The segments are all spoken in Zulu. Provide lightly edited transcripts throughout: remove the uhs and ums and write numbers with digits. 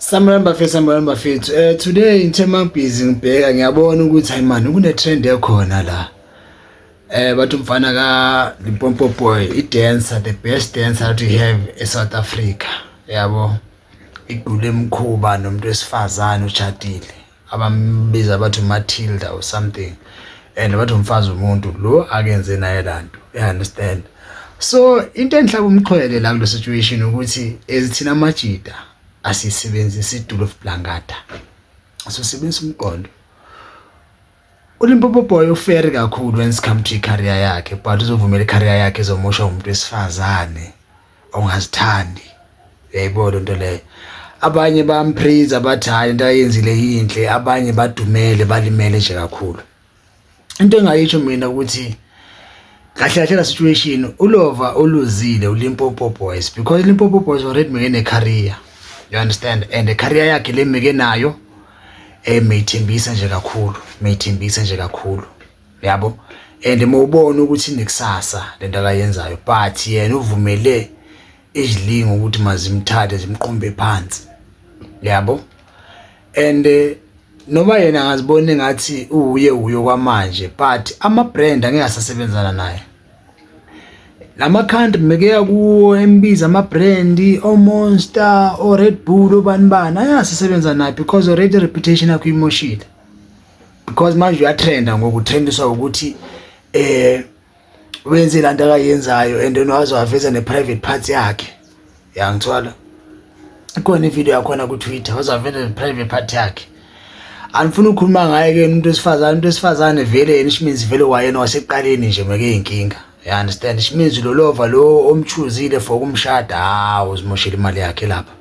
Sanibona bafethu, sanibona bafethu. Today ngithe mangibhizi ngibheka ngiyabona ukuthi hayi man kune trend ekhona la. Bathi umfana ka Limpopo boy, i dancer, the best dancer that we have e South Africa. Yabo. Igule emkhuba nomuntu wesifazane ushadile. Abambiza bathi Matilda or something. And bathi umfazi umuntu lo akenze naye lanto. You understand? So into enhlaba umxhwele la kule situation ukuthi ezithina amajita asisebenzisi idulo of blankata. Asisebenzisa umqondo. ULimpopo boy ufair kakhulu when it come to career yakhe, but uzovumela icareer yakhe ezomoshwa umuntu wesifazane ongazithandi. Uyayibona into leyo. Abanye bayampraise bathi hayi into ayenzile yinhle, abanye badumele balimele nje kakhulu. Into engayisho mina ukuthi kahle kahle la situation ulova uluzile uLimpopo boys because Limpopo boys already meke ne career. You understand? And the career yakhe le meke nayo meyithembisa nje kakhulu, meyithembisa nje kakhulu. Yabo? And mawubona ukuthi nekusasa lento akayenzayo, but yena uvumele izilingo ukuthi mazimthathe zimqombe phansi. Yabo? And noma yena angazibona engathi uye uyo kwamanje, but ama brand angeke asasebenzana naye. Lama country meke kuwo embiza ama brand o Monster o Red Bull obani bani ayasebenza naye because already reputation yakho imoshile. Because manje uyatrenda ngoku trendiswa ukuthi wenze lanto akayenzayo and then waze waveza ne private part yakhe. Yangithola. Ikhona ivideo yakhona ku Twitter waze waveza ne private part yakhe. Anifuna ukukhuluma ngaye ke umuntu wesifazane, umuntu wesifazane vele yena means vele wayena waseqaleni nje meke inkinga. You understand? It means lo lova lo omchuzile for ukumshada, hawu uzimoshela imali yakhe lapha.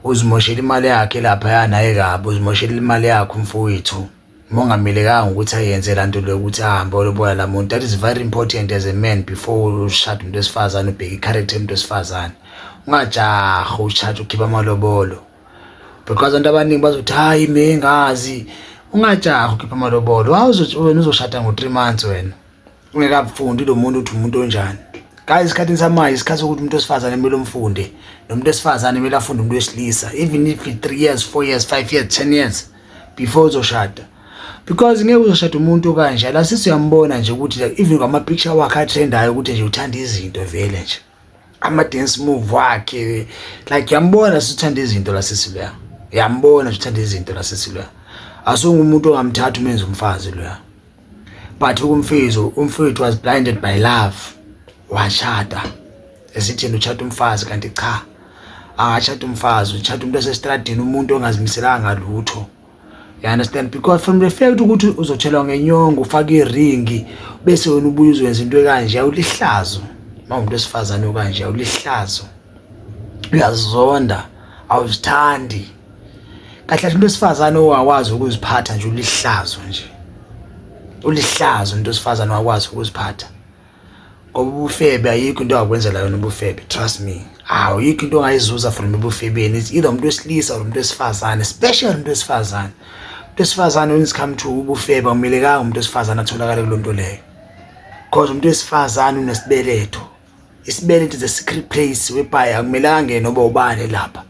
Uzimoshela imali yakhe lapha ya naye kabi, uzimoshela imali yakhe umfowethu. Mongamelekanga ukuthi ayenze lanto le ukuthi ahambe olobola la muntu. That is very important as a man before ushada umuntu wesifazane ubheke i-character yomuntu wesifazane. Ungajahi ushada ukhipha amalobolo. Because abantu abaningi bazothi hayi mina ngazi. Ungajahi ukhipha amalobolo. Wawuzothi wena uzoshada ngo 3 months wena. Ungekafundi lo muntu uthi umuntu onjani. Guys, isikhathi samanje isikhathi sokuthi umuntu wesifazane kumele umfunde. Nomuntu wesifazane kumele afunde umuntu wesilisa even if it's 3 years, 4 years, 5 years, 10 years before uzoshada. Because ngeke uzoshada umuntu kanje. La sisi uyambona nje ukuthi like even ngama picture wakhe atrendayo ukuthi nje uthanda izinto vele nje. Ama dance move wakhe like uyambona sithanda izinto la sisi loya. Uyambona nje uthanda izinto la sisi loya. Asungumuntu ongamthatha umenze umfazi loya. But ukumfizo umfowethu was blinded by love. Washada. Esithi yena uchata umfazi kanti cha. Angachata umfazi, uchata umuntu osestradini, umuntu ongazimiselanga lutho. You understand? Because from the fact ukuthi uzothelwa ngenyongo ufake iringi bese wena ubuye uzoyenza into ekanje awulihlazo. Uma umuntu wesifazane okanje awulihlazo. Uyazonda, awuzithandi. Kahle kahle umuntu wesifazane owakwazi ukuziphatha nje ulihlazo nje. Ulihlazo umuntu wesifazane owakwazi ukuziphatha. Ngoba ubufebe ayikho into ongakwenzela yona ubufebe, trust me. Awuyikho into ongayizuza from ebufebeni. It's either umuntu wesilisa or umuntu wesifazane, especially umuntu wesifazane. Umuntu wesifazane when it's come to ubufebe akumelekanga umuntu wesifazane atholakale kulonto leyo. Because umuntu wesifazane unesibeletho. Isibeletho is a secret place whereby akumelanga angene noba ubani lapha.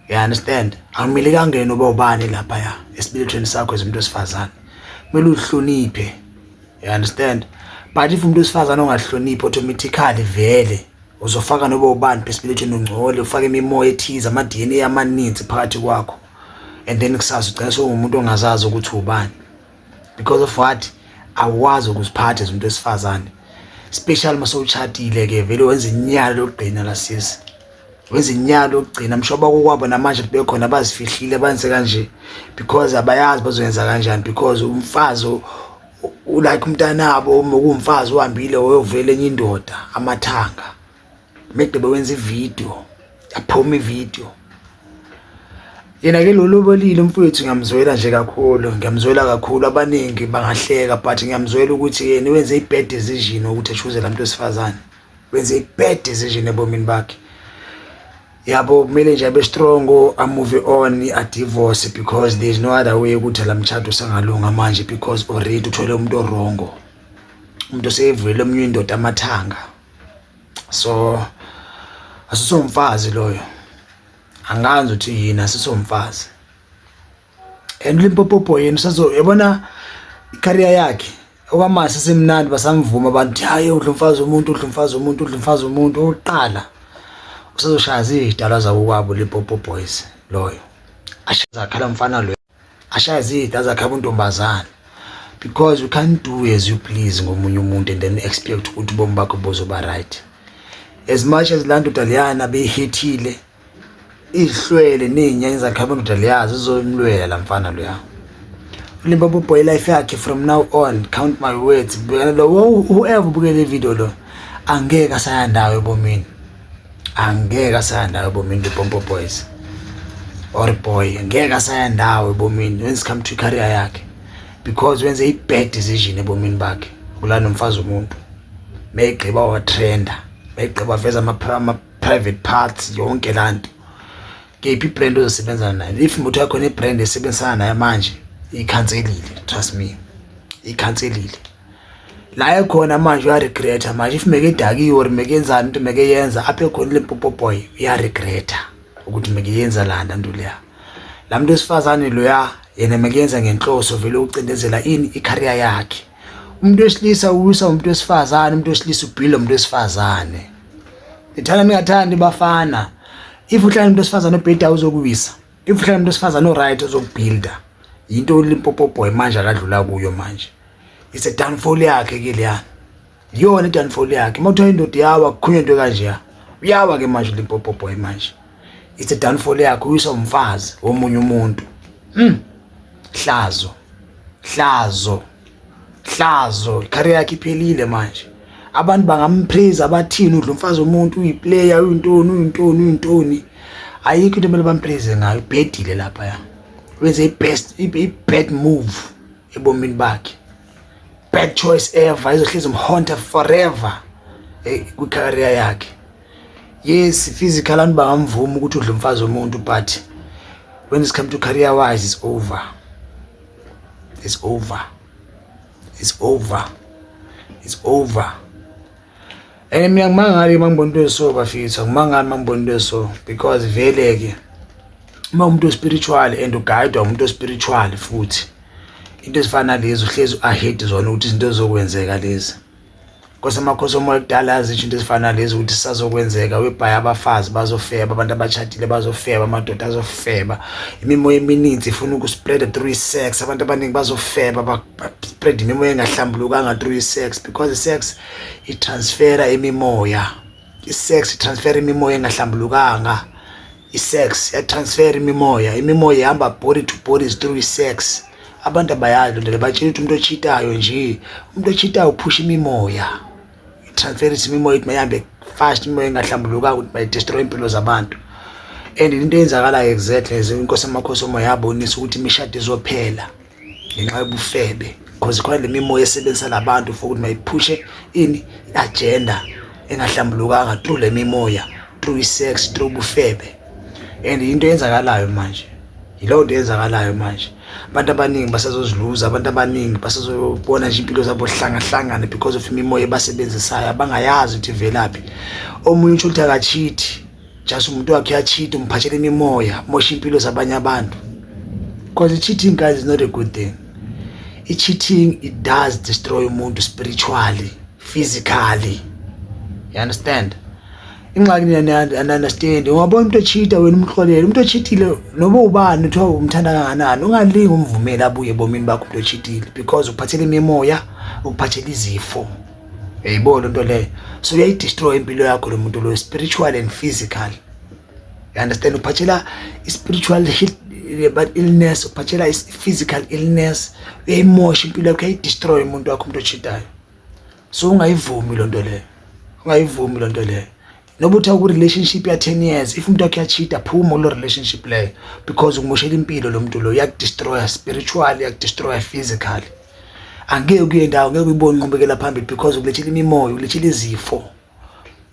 You understand? Akumelekanga angene noba ubani lapha ya esibelethweni sakho as umuntu wesifazane. Kumele uhloniphe. You understand? But if umuntu wesifazane ongahloniphi automatically vele uzofaka noba ubani esibelethweni ungcole, ufake imimoya ethize, ama DNA amaninzi phakathi kwakho. And then kusasa ugcina sewumuntu ongazazi ukuthi ubani. Because of what? Awukwazi ukuziphatha as umuntu wesifazane. Especially mase uchatile ke vele wenza inyalo lokugcina la sisi. Wenza inyalo lokugcina mshoba kokwabo namanje bekhona bazifihlile benze kanje because abayazi bazoyenza kanjani because umfazi like umntanabo uma kuwumfazi uhambile uyovela enye indoda amathanga. Mekugqiba wenza ivideo, yaphuma ivideo. Yena ke lo lobolile umfowethu ngiyamzwela nje kakhulu, ngiyamzwela kakhulu. Abaningi bangahleka but ngiyamzwela ukuthi yena wenze i-bad decision ukuthi achoose la muntu wesifazane. Wenze i-bad decision ebomini bakhe. Yabo kumele nje abe strong, a move on, a divorce because there is no other way ukuthi la mshado usangalunga manje because already uthole umuntu wrong. Umuntu osevulele omunye indoda amathanga. So asisomfazi loyo. Angazi ukuthi yini asisomfazi. And Limpopo boy yena usazo yabona icareer yakhe okwamanje sesemnandi, basamvuma abantu, hayi, udla umfazi womuntu, udla umfazi womuntu, udla umfazi womuntu. Okokuqala usazoshaya zidalwa zakokwabo Limpopo Boys loyo, ashaya mfana loyo, ashaya zidalwa zakhe abuntombazana, because you can't do as you please ngomunye umuntu and then expect ukuthi ubomi bakho buzoba right. As much as laa ndoda leyana beyihethile, izihlwele ney'nyanya zakhe abondoda leyazi zizomlwela la mfana loya uLimpopo boy. Life yakhe from now on, count my words, bukela lo, whoever ubukele video lo, angeke asaya ndawo ebomini, angeke asaya ndawo ebomini. Limpopo Boys or boy ngeke asaya ndawo ebomini when it come to career yakhe, because wenze i-bad decision ebomini bakhe ukulala nomfazi womuntu. Meyigqiba watrenda, meyigqiba waveza ama-private parts, yonke laa nto. Kephi ibrand ozosebenzana nayo? If umuntu yakhona ibrand esebenzisana naye manje ikhanselile, trust me, ikhanselile. La ekhona manje uyaregreta manje. If meke edakiwe or meke yenzani into meke yenza apho ekhona Limpopo boy, uyaregreta ukuthi meke yenza laa nto leya. La muntu wesifazane loya yena mekuyenza ngenhloso vele ucindezela ini icareer yakhe. Umuntu wesilisa uwisa umuntu wesifazane, umuntu wesilisa ubhila umuntu wesifazane. Nithanda ningathandi bafana, if uhlala umuntu wesifazane obhedayo uzokuwisa, if uhlala umuntu wesifazane oright uzokubuilda. Yinto Limpopo boy manje akadlula kuyo manje, it's a downfall yakhe ke leyana, iyona i-downfall yakhe. Uma kuthiwa indoda iyawa, kukhulunywa into kanjeya, uyawa ke manje Limpopo boy manje, it's a downfall yakhe, uyiswa umfazi womunye umuntu. Hlazo, hlazo, hlazo. Icareer yakhe iphelile manje. Abantu bangampraise abathini, udla umfazi womuntu, uyiplayer, uyintoni, uyintoni, uyintoni, ayikho into emele bampraise ngayo. Ubhedile lapha ya, wenze i-best i-bad move ebomini bakhe, bad choice ever, izohlezi imhaunta forever kwi-career yakhe. Yes, physical abantu bangamvuma ukuthi udla umfazi womuntu, but when it's come to career wise, it's over, it's over, it's over, it's over. And mina ngimangali uma ngibona into eso, bafethu, ngimangali uma ngibona into eso, because vele-ke uma umuntu spiritual and uguidwa umuntu spiritual futhi, into ezifana nalezi uhlezi ahead zona ukuthi izinto ezizokwenzeka lezi. Nkosi amakhosi omoya kudala azisho into ezifana nalezi ukuthi sisazokwenzeka, webhaya abafazi bazofeba, abantu abatshadile bazofeba, amadoda azofeba, imimoya emininzi ifuna ukuspread through i-sex, abantu abaningi bazofeba, ba-spread imimoya engahlambulukanga through i-sex, because i-sex itransfera imimoya, i-sex itransfera imimoya engahlambulukanga, i-sex yatransfer imimoya, imimoya ihamba body to bodies through i-sex. Abantu abayazi lento le, batshela ukuthi umuntu ochitayo nje, umuntu ochitayo uphusha imimoya, itransferise imimoya ukuthi mayihambe fast, imimoya engahlambulukanga ukuthi mayidestroy impilo zabantu. And into eyenzakalayo exactly as inkosi amakhosi omoya yabonisa ukuthi imishado izophela ngenxa yobufebe, because khona le mimoya esebenzisa labantu for ukuthi mayiphushe ini i-agenda engahlambulukanga through le mimoya, through i-sex, through ubufebe. And into eyenzakalayo manje yileyo nto eyenzakalayo manje. Abantu abaningi basazoziluza, abantu abaningi basazobona nje impilo zabo hlangahlangane because of imimoya ebasebenzisayo abangayazi ukuthi ivelaphi. Omunye usho ukuthi akachithi, just umuntu wakhe uyachitha, umphathela imimoya, mosha impilo zabanye abantu, because cheating, guys, is not a good thing. I-cheating, it does destroy umuntu spiritually, physically, you understand? Ingxaki nina understand, ungabona umuntu ochita wena umxolele umuntu ochitile noba ubani, kuthiwa umthanda kangakanani, ungalingi umvumele abuye ebomini bakho umuntu ochitile, because ukuphathela imimoya, ukuphathela izifo, uyayibona into leyo? So uyayidestroy impilo yakho lo muntu loyo, spiritual and physical, you understand? Uphathela i-spiritual but illness, uphathela i-physical illness, uyayimosha impilo yakho, uyayidestroy umuntu wakho umuntu ochitayo. So ungayivumi loo nto leyo, ungayivumi loo nto leyo. Noba uthi ku-relationship ya-10 years, if umuntu wakhe uyachita, phuma kulo relationship leyo, because ukumoshela impilo lo muntu lo, uyakudestroya spiritually, uyakudestroya physically. Angeke kuye ndawo, ngeke uyibone inqubekela phambili, because ukulethela imimoya, ukulethela izifo,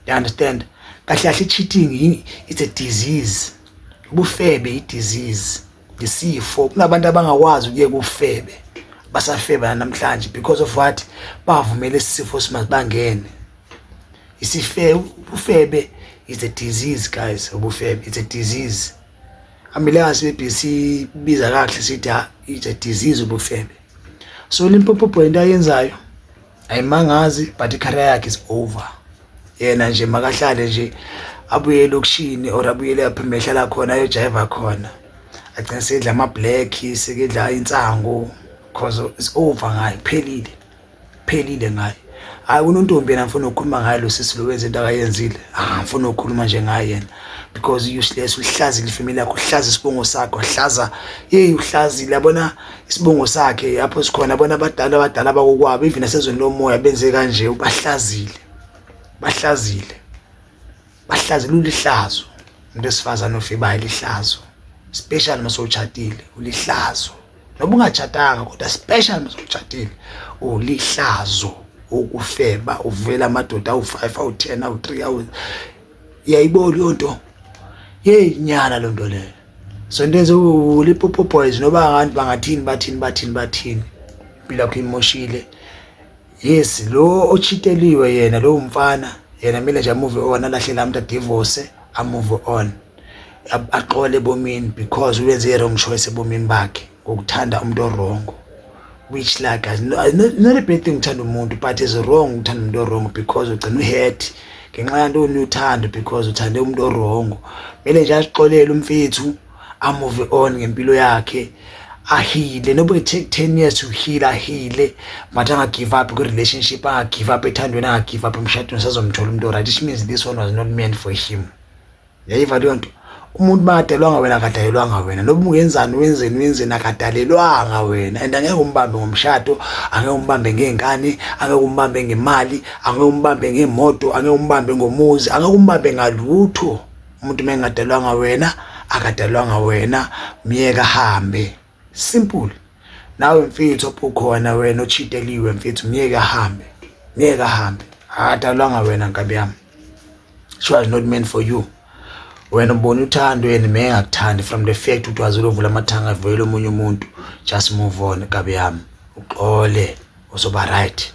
you understand? Kahle kahle i-cheating, it's a disease. Ubufebe i-disease, isifo. Kunabantu abangakwazi ukuyeka ufebe, basafeba namhlanje, because of what? Bavumele isifo simabangene isife. Ubufebe is a disease, guys, ubufebe, it's a disease. Amele sibe sibiza kahle sithi it's a disease ubufebe. So Limpopo Boy, into ayenzayo ayimangazi, but i-career yakhe is over. Yena nje makahlale nje, abuye elokishini or abuyele lapho emehlala khona, ayojayiva khona, agcine sedla ama-black, sekedla insango, 'cause it's over ngaye, kuphelile, phelile ngaye. Hayi, unontombi yena, ngifuna ukukhuluma ngaye lo sisi lo wenza into akayenzile. Ah, ngifuna ukukhuluma nje ngaye yena because useless, uhlazile ifamily yakhe, uhlaza isibongo sakhe, uhlaza, hey, uhlazile, yabona, isibongo sakhe lapho sikhona, yabona, abadala, abadala bakokwabo, even nasezweni lomoya benze kanje, ubahlazile, bahlazile, bahlazile. Ulihlazo umuntu wesifazane ofebayo, lihlazo, especially masowutshatile, ulihlazo. Noba ungatshatanga, kodwa special masowutshatile, ulihlazo ukufeba, uvela amadoda awu-5, awu-10, awu-3, awu iyayibona leyo nto, yeyi nyana loo nto leyo. So into enze uLimpopo Boys, noba abantu bangathini, bathini, bathini, bathini, impilo yakho imoshile. Yes, lo ochiteliwe yena, lo mfana yena kumele nje amove on, alahle la muntu, adivorce, amove on, axole ebomini because uyenze i-wrong choice ebomini bakhe ngokuthanda umuntu o-wrong, which like is not a bad thing ukuthanda umuntu, but is wrong ukuthanda umuntu o-wrong because ugcina uhurt ngenxa yantoni? Uthando, because uthande umuntu o-wrong. Kumele nje azixolele umfethu, amove on ngempilo yakhe, aheale, noba it take 10 years to heal, aheale, but anga-give up kwi-relationship, anga-give up ethandweni, anga-give up emshadweni. Sazomthola umuntu o-right, which means this one was not meant for him. Yayiva leyo nto? Umuntu makadalelwanga wena, akadalelwanga wena, noba ungenzani, wenzeni, wenzeni, akadalelwanga wena. And angeke umbambe ngomshado, angeke umbambe ngey'nkani, angeke umbambe ngemali, angeke umbambe ngemoto, angeke umbambe ngomuzi, angeke umbambe ngalutho. Umuntu uma engadalelwanga wena, akadalelwanga wena, myeke ahambe, simple. Nawe mfethu opho khona wena ochiteliwe, mfethu, myeke ahambe, myeke ahambe, akadalelwanga wena, nkabi yami. She was not meant for you. Wena ubona uthando, yena mengakuthandi from the fact ukuthi waze ulovula amathanga avuyele omunye umuntu. Just move on, nkabi yami, uxole, uzoba right.